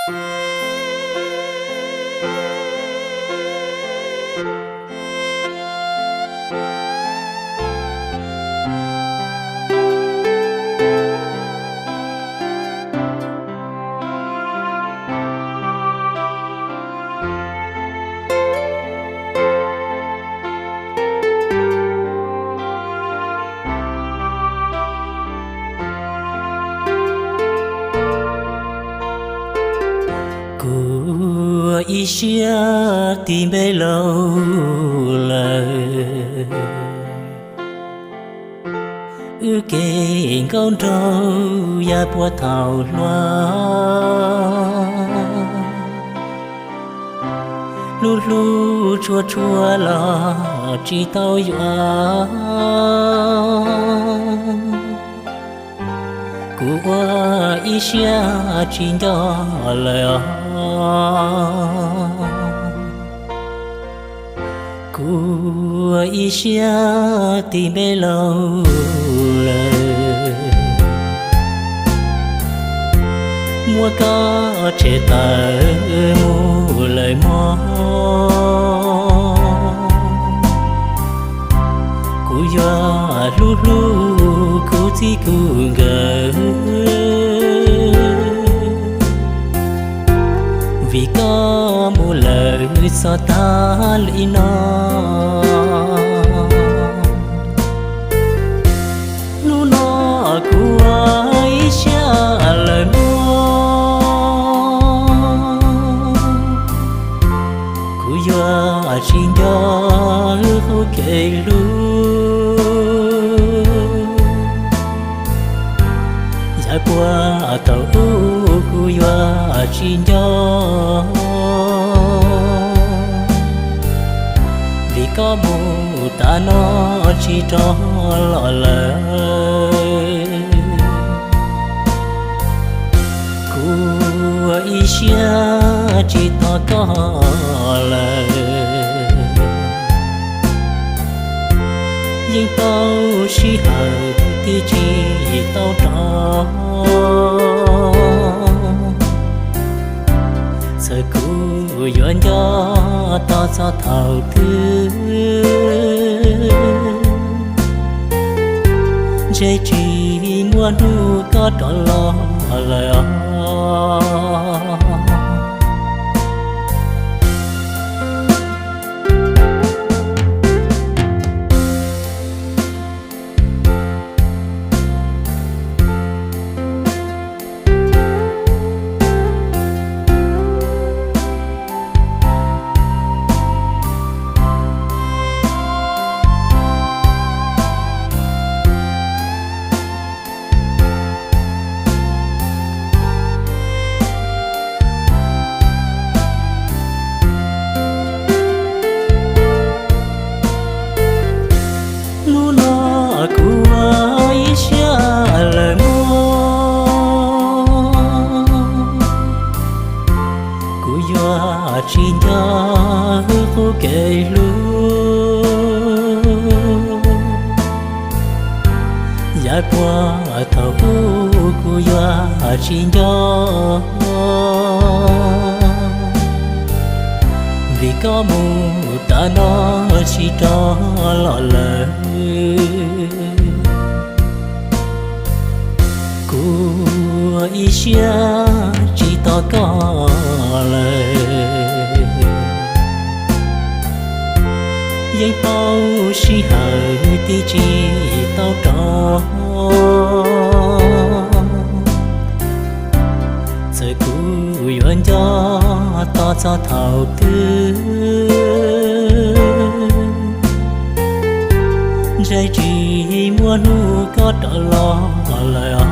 Kuv ua ib siab tis npe laus lawm, wb kev nkauj nraug yav puag thaum hluas, hlub hlub tshua tshua los tsis tau yuav. Kuv ua ib siab tsis nco lawm os. Kuv ua ib siab tis npe laus lawm, muab koj tshem tawm mus lawm mog. Kuv yuav hlub hlub kuv txij kuv nkawm, vim koj mus lawm txog tag li no. Hnub no kuv ua ib siab lawm mog, kuv yuav tsis nco wb qub kev hlub. Yav puag thaum ub kuv yuav tsis nco, vim koj mus tas no tsis rov los lawm. Kuv ua ib siab tsis tos koj lawm, yeej tau sij hawm twb tsis tau rov. Txawm kuv yuav nco tos txog thaum twg, ntshe tsis muaj hnub koj rov los lawm os. Hnub no kuv ua ib siab lawm mog, kuv yuav tsis nco wb qub kev hlub. Yav puag thaum ub kuv yuav tsis nco, vim koj mus tas no tsis rov los lawm. Kuv ua ib siab tsis tos koj lawm, yeej tau sij hawm twb tsis tau rov. Txawm kuv yuav nco tos txog thaum twg, ntshe tsis muaj hnub koj rov los lawm.